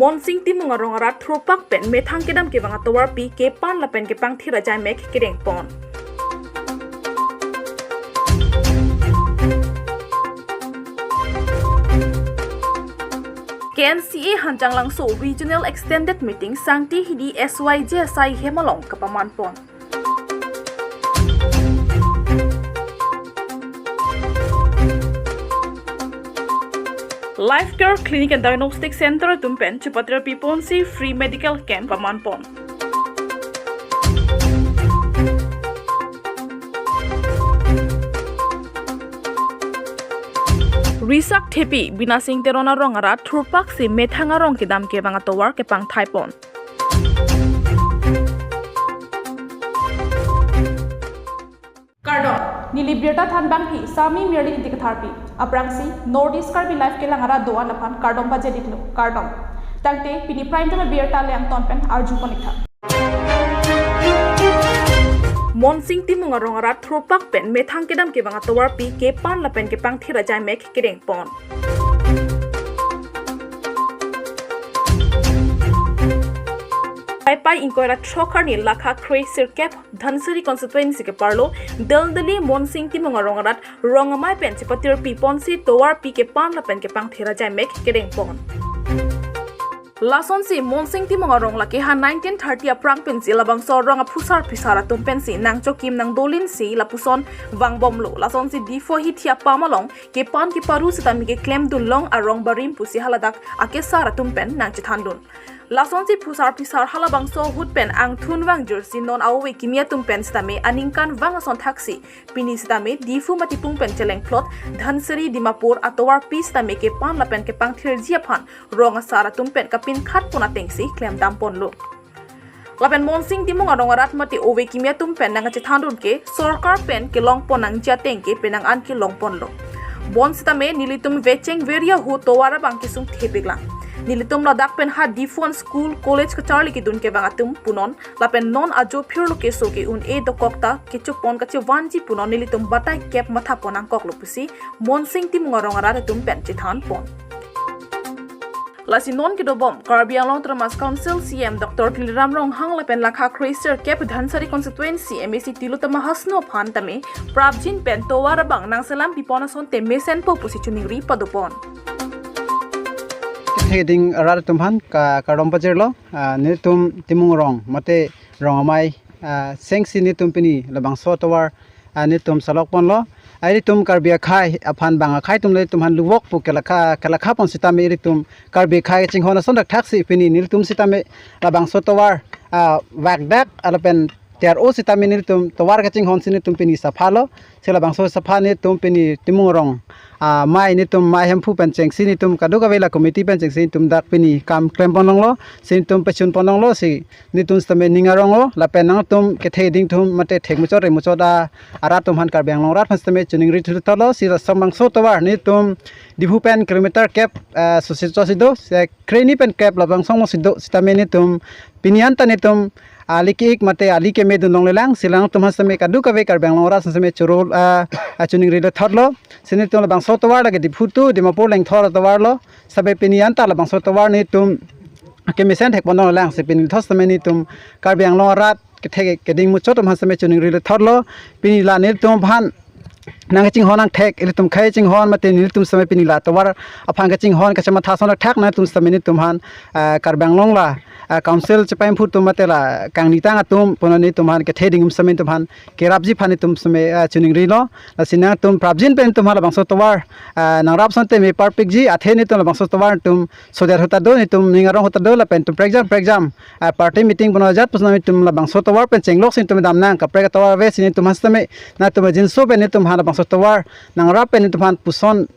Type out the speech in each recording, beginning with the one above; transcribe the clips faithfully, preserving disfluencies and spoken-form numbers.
Monsing Timung arong arat thurpak pen methang kedam kevang atovarpi kepan lapen kepangthir ajaimek kedengpon. K N C A Hanjanglangso Regional Extended Meeting Sangti Hidi S Y J S I hem along kapamanpon. Life Care Clinic and Diagnostic Center atum pen chepatirpiponsi free medical camp pamanpon. Risak thepi Bina Sing Teron arong arat thurpaksi methang arong kedam kevang atovar kepangthaipon. Kardom, neli birta thanbangpi Sami Mirli Ingti Katharpi. Aphrangsi North East Karbi Live kelang arat do-an aphan kardom pajir-iklo, kardom. Tangte pini Prime Time abirta le angton pen arjupon-iktha. Monsing Timung arong arat thurpak pen methang kedam kevang atovarpi kepan lapen kepangthir ajaimek kedengpon. Paipai ingkoi ra throk arni lakha kre sirkep Dhansiri constituency keparlo, Daldali Monsing Timung arong arat rong amei pen chepatirpiponsi tovarpi kepan lapen kepangthir ajaimek kedengpon. Lasonsi Monsing Timung arong lake ha nineteen thirty aphrang pensi labangso arong aphusar phisar atum pensi nangchokim nangdolinsi lapuson vangbomlo. Lasonsi Diphu ahithi apam along kepan keparu sitame keklemdunlong arong barim pusi haladak akesar atum pen nangchethandun. Lasonsi phusar phisar halabangso ahut pen angthun vangjirsi non a-ove kimi atum pen sitame aningkanvang ason thaksi pini sitame Diphu Matipung pen chelengphlot Dhansiri Dimapur atovarpi sitame kepan lapen kepangthirji aphan rong asar atum pen kapinkhatpon atengsi klemdamponlo. Lapen Monsing Timung arong arat mate ove kimi atum pen nangkachethandun ke sorkar pen kelongpon nangji ateng ke penang an kelongponlo. Bonsitame nelitum vecheng veri ahut tovar abang kesung thepiklang. Nelitum ladak pen ha Diphu an school, college kacharli kedun kevang atum punon, lapen non ajo phirlo keso ke-un-e dokok ta kechopon kachevanji punon nelitum batai kep mathapon nangkoklo pusi Monsing Timung arong arat atum pen chethanpon. Lasi non kedobom Karbi Anglong Autonomous Council C E M Doctor Tuliram Ronghang lapen lakha kre sirkep Dhansiri constituency M A C Tilottama Hasnu aphan tame prapjin pen tovar abang nangselam pipon asonte mesenpo pusi choningri padopon. Kethe keding arat atum aphan ka kardom pajirlo, ah, nelitum Timung arong mate rong amei, ah, sengsi nelitum pini labangso tovar, ah, nelitum salokponlo. Ah, ilitum Karbi akhei aphan bang akhei atum le ilitum aphan luvok pu kelakha, kelakha pon sitame ilitum Karbi akhei chinghon ason thakthak si pini nelitum sitame labangso tovar, ah, vakdak, ah, lapen tiar-o sitame nelitum tovar kachinghon si nelitum pini saphalo. Si labangso sapha nelitum pini Timung arong, ah, amei nelitum amei Hemphu pen chengsi nelitum kadokave la committee pen chengsi nelitum dak pini kam klemponlonglo. Si nelitum pachunponlonglo si nelitum sitame ning aronglo, lapen nangtum kethe keding atum mate thek muchot re muchot a arat atum aphan Karbi Anglong arat aphan sitame choningri thuthotlo. Si labangso tovar nelitum Diphu pen kilometer kep, eh, susi chosi do, si kre hini pen kep labangso mo si do, sitame nelitum pini anta nelitum ali ke-ik mate ali keme dunlonglelang, si nangtum aphan sitame kadokave Karbi Anglong arat sitame choro, ah, ah, choningri lethotlo. Si nelitum labangso tovar lake Diphu to Dimapur lengthor tovarlo, sitame pini anta labangso tovar nelitum kemesen thekponlonglelang, si pini thos tame nelitum Karbi Anglong arat kethe keding muchot atum aphan sitame choningri lethotlo. Pini la nelitum aphan nangkachinghon nangthek, ilitum akhei chinghon mate nelitum sitame pini la tovar aphan kachinghon kachematha ason thakthak nangtum sitame nelitum aphan, ah, Karbi Anglong la, ah, council chepaimphut atum mate la kangnitang atum punon nelitum aphan kethe keding atum sitame nelitum aphan kerapji aphan nelitum sitame, ah, choningrilo. Lasi nangtum prapjin pen nelitum aphan labangso tovar, ah, nangrap asonte me parpikji, athe nelitum labangso tovar nelitum sodet ahut ta do, nelitum ning arong ahut ta do, lapen nelitum prekjam prekjam, ah, party meeting punon ajat puson nelitum labangso tovar pen chenglok si nelitum damnang, kaprek atovar ave si nelitum aphan sitame, nangtum ajinso pen nelitum aphan labangso tovar nangrap pen nelitum aphan puson,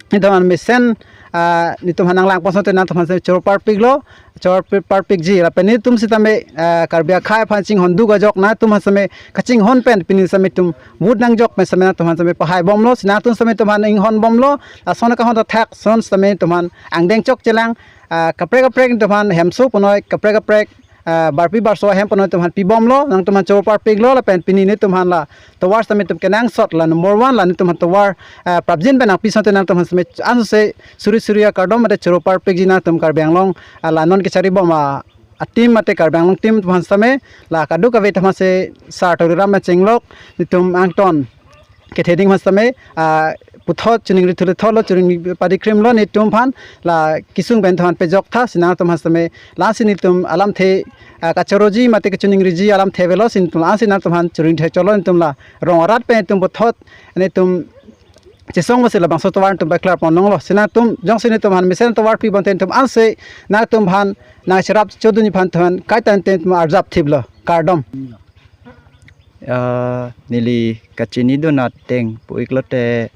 nelitum aphan mesen, ah, nelitum aphan nanglangpon asonte nangtum aphan sitame choro parpiklo, choro pi-, parpikji, lapen nelitum sitame, ah, Karbi akhei aphan chinghon duk ajok nangtum aphan sitame kachinghon pen pini sitame nelitum vote nangjok pen sitame nangtum aphan sitame pahaibomlo, si nangtum sitame nelitum aphan inghonbomlo, lason kahon thakthak ason sitame nelitum aphan angdeng chokchelang, ah, kaprek kaprek nelitum aphan hemso punoi, kaprek kaprek, ah, barpi barso ahem pen nangtumphan pibomlo, nangtumphan choparpiklo, lapen pini nangtumphan la tovar sitame nangtum kenangsot la number one la nangtumphan tovar, ah, prapjin pen nangpi asonte nangtumphan sitame anse suri suri akardom mate choparpikji nangtum Karbi Anglong, ah, la non kecharibom a, a team mate Karbi Anglong team atum aphan sitame, la kadokave atum aphansi sar Tuliram Chenglok nelitum angton ketheding aphan sitame, ah, puthot choningri thulethotlo, choningri padikrimlo nelitum aphan, la kesung pen nangtumphan pejok tha, si nangtum aphan sitame, lasi nelitum alamthe, ah, kachoroji mate kachoningriji alamthe avelo, si nelitum lasi nangtum aphan choningri thekchotlo, nelitum la rong arat pen nelitum puthot, nelitum chesong masi labangso tovar nelitum paklar pon longlo, si nangtum jongsi nelitum aphan mesen tovar pibom te nelitum anse nangtum aphan nangcherap chodunji aphan nangtumphan kaita nelitum arjap thiplo, kardom. Ah, neli kachinidun ateng pu-iklo te,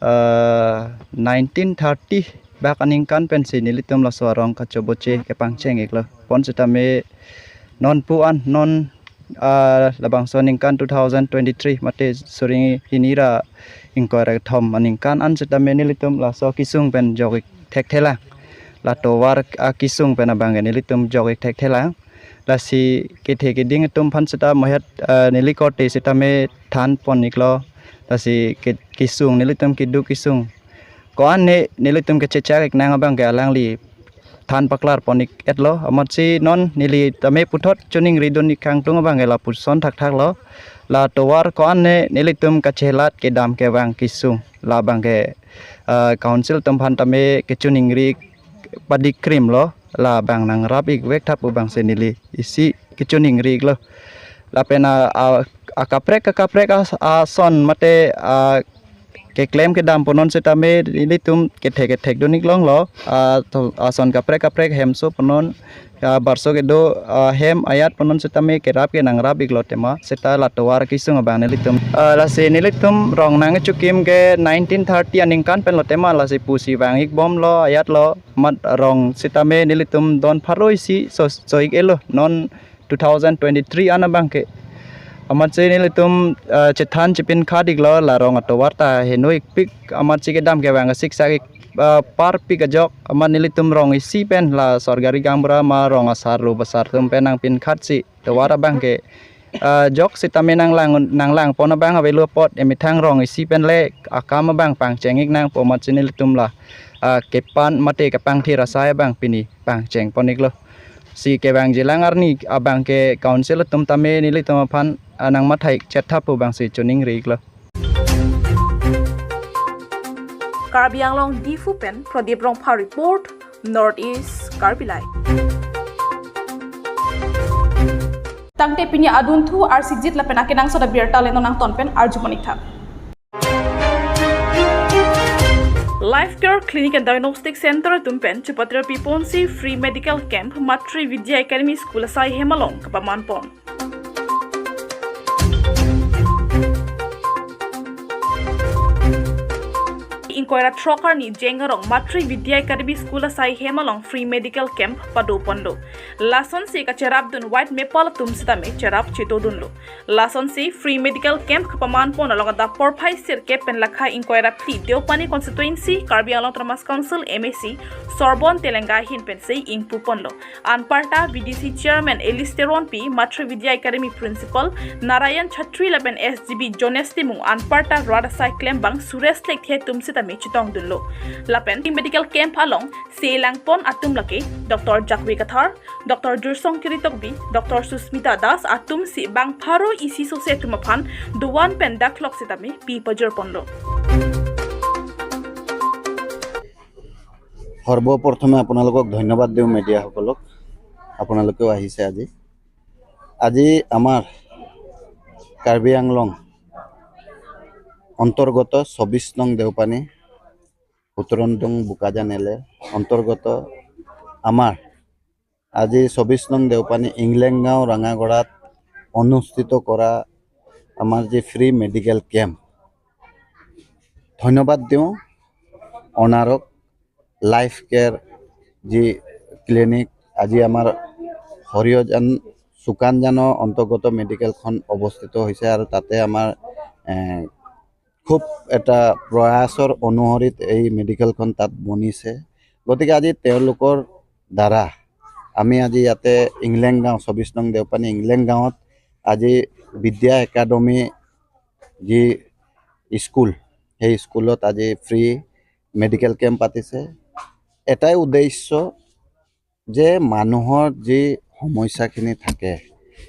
ah, nineteen thirty bak aningkan pensi nelitum laso arong kachoboche kepangcheng-iklo. Pon sitame non pu an non, ah, labangso aningkan two thousand twenty-three mate suri hini ra ingkoi ra kethom aningkan an sitame nelitum laso kesung pen jok-ik thekthelang. La tovar akesung pen abang ke nelitum jok-ik thekthelang. Lasi kethe keding atum aphan sita mohet, eh, neli korte sitame than pon-iklo. Lasi ke, kesung nelitum keduk kesung ko-an ne nelitum kechechak-ik nang abang ke alangli than paklar pon-ik etlo. Amatsi non neli tame puthot choningridun-ik kangtung abang ke lapuson thakthaklo. La tovar ko-an ne nelitum kachelat kedam kevang kesung, labang ke, eh, council atum aphan tame kechoningri padikrimlo, labang nangrap-ik vek tha pu abangsi neli isi kechoningri-iklo. Lapen a, a, akaprek akaprek as-, ason mate, ah, keklem kedam punon sitame nelitum kethek kethekdun-ik longlo. Ah, to, ason kaprek kaprek hemso punon, ah, barso kedo, ah, hem ayat punon sitame kerap ke nangrap-iklo tema, sita la tovar kesung abang nelitum. Ah, lasi nelitum rong nangkechokim ke nineteen thirty aningkan penlo tema, lasi pusi vang-ikbomlo, ayatlo, amat rong sitame nelitum don pharo isi so, so-ik etlo, non two thousand twenty-three an abang ke. Amatsi nelitum, ah, chethan chepinkhat-iklo, la rong atovar ta heno-ikpik, amatsi kedam kevang kasiksak-ik, ah, parpik ajok, amat nelitum rong isi pen la sorkari gaonbura ma rong asar ru basar atum pen nangpinkhatsi tovar abang ke, ah, jok sitame nanglang, nanglang pon abang avelo apot emethang rong isi pen le akam abang pangcheng-ik nangpo amatsi nelitum la, ah, kepan mate kapangthir asai abang pini pangcheng pon-iklo. Si kevangjilang arni abang ke council atum tame nelitum aphan, ah, nangmathai-ik chet tha pu abangsi choningri-iklo. Karbi Anglong Diphu pen Pradip Rongphar report, North East Karbi Live. Tangte pini adunthu arsijit lapen akenangsot abirta le non nangton pen arju pon-ik tha. Life Care Clinic and Diagnostic Center atum pen chepatir piponsi free medical camp Matri Vidya Academy School asai hem along kapaman pon. Ingkoi ra throk arni Jeng arong Matri Vidya Academy School asai hem along free medical camp pado ponlo. Lasonsi kacherapdun white maple atum sitame cherap chetodunlo. Lasonsi free medical camp kapaman pon along adap porphai sirkep pen lakha ingkoi ra phli Deopani constituency Karbi Anglong Autonomous Council M A C Sorbon Telenga ahin pensi ingpu ponlo. Anparta V D C Chairman Alice Teronpi, Matri Vidya Academy Principal Narayan Chhatri lapen S G B Jones Timung, anparta rat asai klembang Suresh Lekthe atum sitame chetongdunlo. Lapen medical camp along selang pon atum lake Doctor Jakwe Kathar, Doctor Jursong Kiritokbi, Doctor Susmita Das atumsi bang pharo isi sose atum aphan dovan pen daklok sitame pi pajor ponlo. সৰ্বপ্ৰথমে আপোনালোকক ধন্যবাদ দিওঁ, মিডিয়াসকলক, আপোনালোকেও আহিছে আজি। আজি আমাৰ কাৰ্বি আংলং অন্তৰ্গত চৌবিশ নং দেওপানী, উত্তৰণ দুং বোকাজান এলেৰ অন্তৰ্গত আমাৰ আজি চৌবিশ নং দেওপানী ইংলেংগাঁও ৰঙাগড়াত অনুষ্ঠিত কৰা আমাৰ যি ফ্ৰী মেডিকেল কেম্প, ধন্যবাদ দিওঁ অনাৰক, লাইফ কেয়াৰ যি ক্লিনিক, আজি আমাৰ হৰিয়জান চুকানজানৰ অন্তৰ্গত মেডিকেলখন অৱস্থিত হৈছে আৰু তাতে আমাৰ এ, খুব এটা প্ৰয়াসৰ অনুসৰিত এই মেডিকেলখন তাত বনিছে। গতিকে আজি তেওঁলোকৰ দ্বাৰা আমি আজি ইয়াতে ইংলেং গাঁও, চৌবিশ নং দেওপানী ইংলেং গাঁৱত আজি বিদ্যা একাডেমী যি স্কুল, সেই স্কুলত আজি ফ্ৰী মেডিকেল কেম্প পাতিছে। এটাই উদ্দেশ্য যে মানুহৰ যি সমস্যাখিনি থাকে,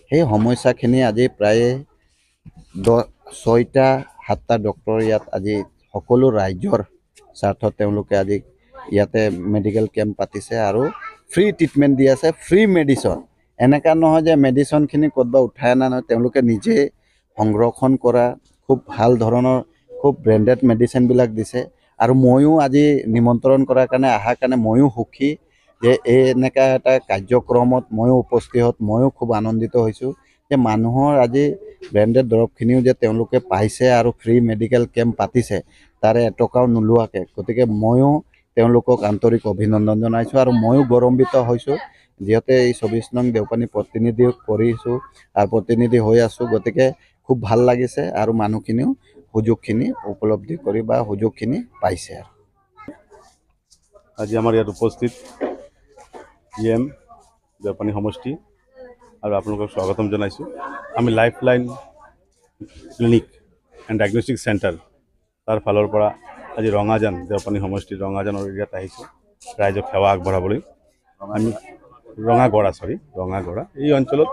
সেই সমস্যাখিনি আজি প্ৰায়ে দহ, ছয়টা, সাতটা ডক্টৰ ইয়াত আজি সকলো ৰাইজৰ স্বাৰ্থত তেওঁলোকে আজি ইয়াতে মেডিকেল কেম্প পাতিছে আৰু ফ্ৰী ট্ৰিটমেণ্ট দি আছে, ফ্ৰী মেডিচিন। এনেকা নহয় যে মেডিচিনখিনি ক'তবা উঠাই অনা নহয়, তেওঁলোকে নিজে সংৰক্ষণ কৰা খুব ভাল ধৰণৰ, খুব ব্ৰেণ্ডেড মেডিচিনবিলাক দিছে। আৰু ময়ো আজি নিমন্ত্ৰণ কৰাৰ কাৰণে, অহাৰ কাৰণে ময়ো সুখী যে এই এনেকা এটা কাৰ্যক্ৰমত ময়ো উপস্থিত হোৱাত ময়ো খুব আনন্দিত হৈছোঁ যে মানুহৰ আজি ব্ৰেণ্ডেড দৰৱখিনিও যে তেওঁলোকে পাইছে আৰু ফ্ৰী মেডিকেল কেম্প পাতিছে, তাৰে এটকাও নোলোৱাকে। গতিকে ময়ো তেওঁলোকক আন্তৰিক অভিনন্দন জনাইছোঁ আৰু ময়ো গৌৰৱান্বিত হৈছোঁ, যিহেতু এই চৌবিশ নং দেওপানী প্ৰতিনিধি কৰিছোঁ আৰু প্ৰতিনিধি হৈ আছোঁ। গতিকে খুব ভাল লাগিছে আৰু মানুহখিনিও সুযোগখিনি উপলব্ধি কৰি বা সুযোগখিনি পাইছে আৰু। আজি আমাৰ ইয়াত উপস্থিত ই এম দেওপানী সমষ্টি আৰু আপোনালোকক স্বাগতম জনাইছোঁ। আমি lifeline clinic and diagnostic centre, তাৰ ফালৰ পৰা আজি ৰঙাজান, দেওপানী সমষ্টিৰ ৰঙাজানৰ এৰিয়াত আহিছোঁ ৰাইজক সেৱা আগবঢ়াবলৈ। আমি ৰঙাগড়া, চৰি, ৰঙাগড়া, এই অঞ্চলত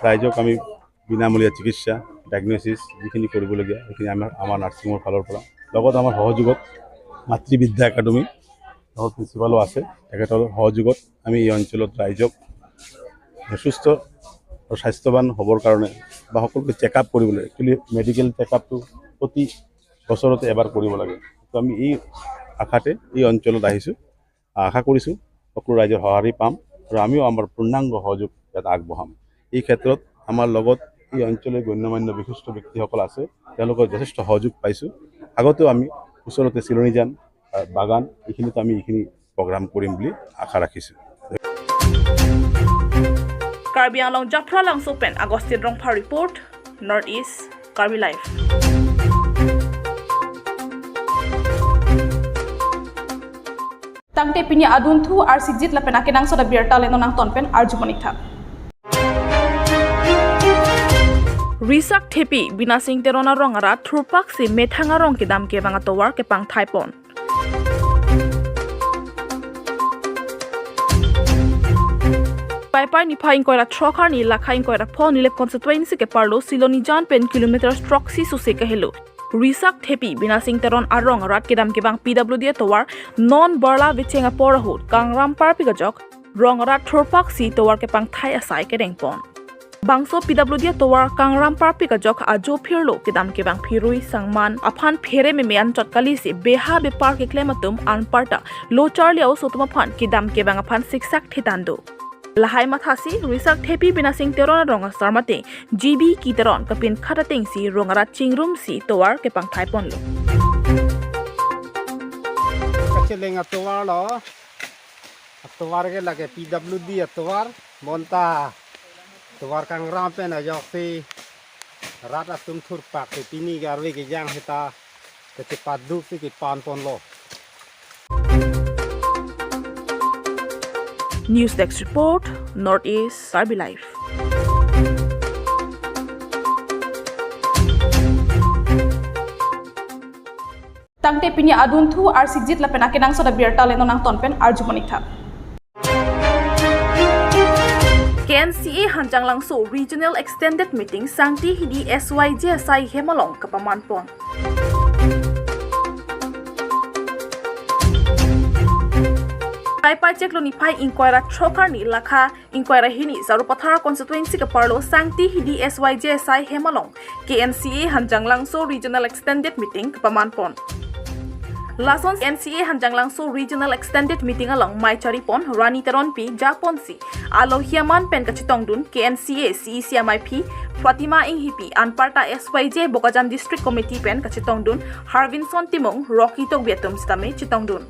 ৰাইজক আমি বিনামূলীয়া চিকিৎসা, ডায়েগনচিছ যিখিনি কৰিবলগীয়া, সেইখিনি আমাৰ, আমাৰ নাৰ্ছিং হোমৰ ফালৰ পৰা, লগত আমাৰ সহযোগত মাতৃ বিদ্যা একাডেমী, লগত প্ৰিন্সিপালো আছে, তেখেতৰ সহযোগত আমি এই অঞ্চলত ৰাইজক সুস্থ আৰু স্বাস্থ্যৱান হ'বৰ কাৰণে বা সকলোকে চেকআপ কৰিবলৈ, একচুৱেলি মেডিকেল চেকআপটো প্ৰতি বছৰতে এবাৰ কৰিব লাগে। তো আমি এই আশাতে এই অঞ্চলত আহিছোঁ। আশা কৰিছোঁ সকলো ৰাইজৰ সঁহাৰি পাম আৰু আমিও আমাৰ পূৰ্ণাংগ সহযোগ ইয়াত আগবঢ়াম। এই ক্ষেত্ৰত আমাৰ লগত এই অঞ্চলৰ গণ্যমান্য বিশিষ্ট ব্যক্তিসকল আছে, তেওঁলোকৰ যথেষ্ট সহযোগ পাইছোঁ। আগতেও আমি ওচৰতে চিলনীজান, আহ, বাগান, এইখিনিত আমি এইখিনি প্ৰগ্ৰাম কৰিম বুলি আশা ৰাখিছোঁ। Karbi Anglong Japhra Langso pen Agustin Rongphar report, North East Karbi Live. Tangte pini adunthu arsikjit lapen akenangsot abirta le non nangton pen arju monik tha. Risak Thepi Binasing Teron arong arat thurpaksi methang arong kedam kevang atovar kepangthai pon. Paipai niphai ingkoi ra throk arni lakha ingkoi ra pho Nilip constituency keparlo Silonijan pen kilometer throksi suse kahelo Risak Thepi Binasing Teron arong arat kedam kevang P W D atovar non barla vecheng apor ahut Kangram parpik ajok rong arat thurpaksi tovar kepangthai asai kedeng pon. Bangso P W D atovar Kangram parpik ajok ajo phirlo kedam kevang phirui sangman aphan phere meme anchot kalisi beha bepar keklem atum anparta lo charli a-oso atum aphan kedam kevang aphan siksak thetan do. Lahai mathasi Risak Thepi Binasing Teron arong asar mate G B K Teron kapin khat atengsi rong arat chingrumsi tovar kepangthai ponlo. Kacheleng atovar lo, atovar ke lake P W D atovar, bonta atovar Kangram pen ajoksi rat atum thurpaksi pini garve kejang seta kachepaduk si kepan ponlo. News Desk Report, North East Karbi Live. Tangte pini adunthu arsikjit lapen akenangsot abirta le non nangton pen arju monik tha. K N C A Hanjanglangso Regional Extended Meeting Sangti Hidi S Y J asai hem along kapaman pon. Paipai chiklo niphai ingkoi ra throk arni lakha ingkoi ra hini Sarupathar constituency keparlo Sangti Hidi S Y J asai hem along K N C A Hanjanglangso Regional Extended Meeting kapaman pon. Lason K N C A Hanjanglangso Regional Extended Meeting along mei chari pon Rani Teronpi japonsi alohi aman pen kachetongdun K N C A C E C amaiphi Fatima Inghipi anparta S Y J Bokajan District Committee pen kachetongdun Harvinson Timung, Rocky Tokbi atum sitame chetongdun.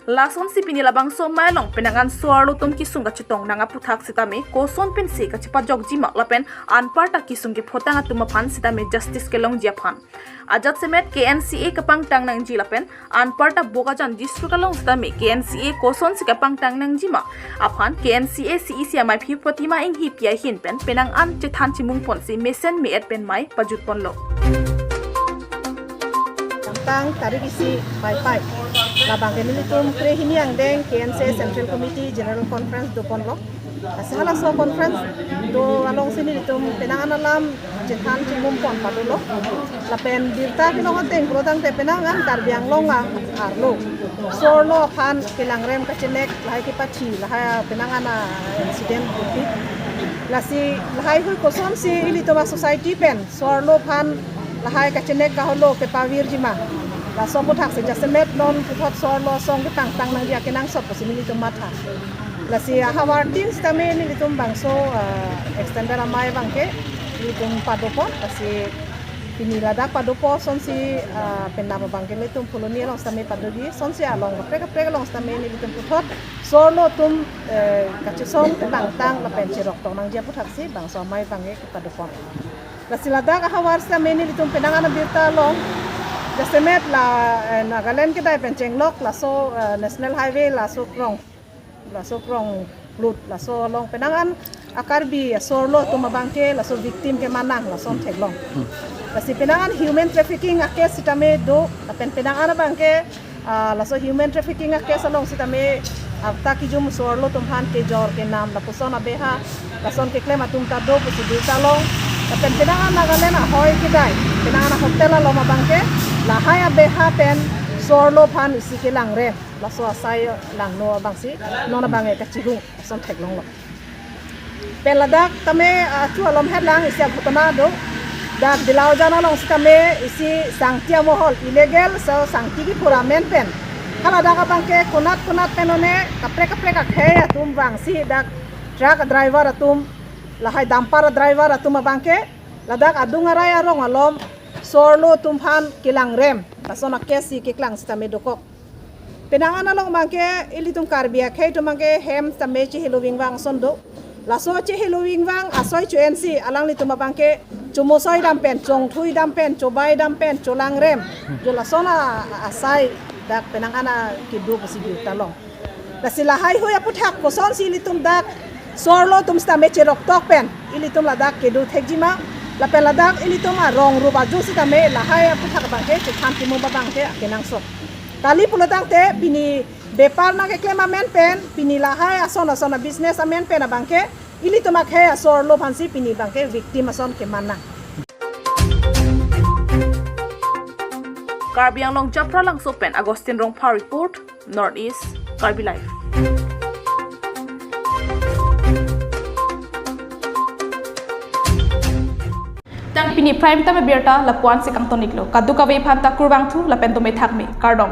Lasonsi pini labangso amei along penang an so-arlo atum kesung kachetong nang aputhak sitame koson pensi kachepajokjima lapen anparta kesung kephotang atum aphan sitame justice kelongji aphan. Ajat semet K N C A kapangtang nangji lapen anparta Bokajan district along sitame K N C A kosonsi kapangtang nangjima aphan K N C A C E C amei aphi Protima Enghipi ahin pen penang an chethan chimung ponsi mesen me-et pen mei pajut ponlo. Tang tarik isi Paipai. Labang ke nelitum krehini angdeng K N C A Central Committee General Conference do ponlo. Lasi halaso conference do alongsi nelitum penang an alam chethan chimung pon padolo. Lapen birta kelong ateng pulotangte penang an Karbi Anglong a-arlo so-arlo aphan kelangrem kachenek lahai kepathi lahai penang an a-incident kopi. Lasi lahaihui kosonsi ilitum a-society pen so-arlo aphan lahai kachenek kaholo kepavirjima. Laso aputhak si jasemet non puthot so-arlo asong kepangtang nangji akenangsot pusi nelitum matha. Lasi ahavartin sitame nelitum bangso, ah, extended amei abangke nelitum padopon, lasi pini ladak padopo sonsi, ah, penap abangke nelitum Phuloni along sitame padoji, sonsi along kaprek kaprek along sitame nelitum puthot so-arlo atum, eh, kachesong kepangtang lapen cheroktok nangji aputhaksi bangso amei abangke kepadopon. Lasi ladak ahavar sitame nelitum penang an abirta along jasemet la, eh, Nagaland kedai pen chenglok laso, eh, National Highway laso krong, laso krong lut laso along penang an a-Karbi so-arlo atum abangke laso victim keman nang lason theklong. Lasi penang an human trafficking a-case sitame do lapen penang an abangke, ah, laso human trafficking a-case along sitame arta kijum so-arlo atum aphan kejor kenam lapuson abeha lason keklem atum ta do pusi birta long. Lapen penang an Nagaland ahoi kedai penang an hotel along abangke lahai abeha pen so-arlo aphan isi kelangrem laso asai langno abangsi non abangke kachihung lason theklonglo. Pen ladak tame, ah, chu alom het lang isi aghotona do. Dak Dilaujan along sitame isi sangti amohol illegal so sangti kipura amen pen. Haladak abangke konat konat pen one kaprek kaprek akhei atum vangsi dak truck driver atum lahai dumper driver atum abangke ladak adung arai arong alom so-arlo atum aphan kelangrem lason a-case si keklang sitame dokok. Penang an along abangke ilitum Karbi akhei atum abangke hem sitame chehelo vingvang ason do. Laso chehelo vingvang asoi cho-ensi alanglitum abangke chomosoi dam pen, chongthui dam pen, chobai dam pen, cholangrem, jo lason a-, asai dak penang an kedo pusi birta long. Lasi lahaihui aputhak kosonsi ilitum dak so-arlo atum sitame cheroktok pen ilitum ladak kedo thekjima lapen ladak ilitum arong rup aju sitame lahai aputhak abangke chethan chimung abangke akenangsot. Kali pulotangte pini bepar nangkeklem amen pen, pini lahai ason ason a-business amen pen abangke ilitum akhei so-arlo aphansi pini abangke victim ason keman nang. Karbi Anglong Japralangso pen Augustine Rongphar report, North East Karbi Live. Tang pini prime time abirta lapu-ansi kangton-iklo. Kadokave aphanta kurvangthu lapen dome thakme. Kardom.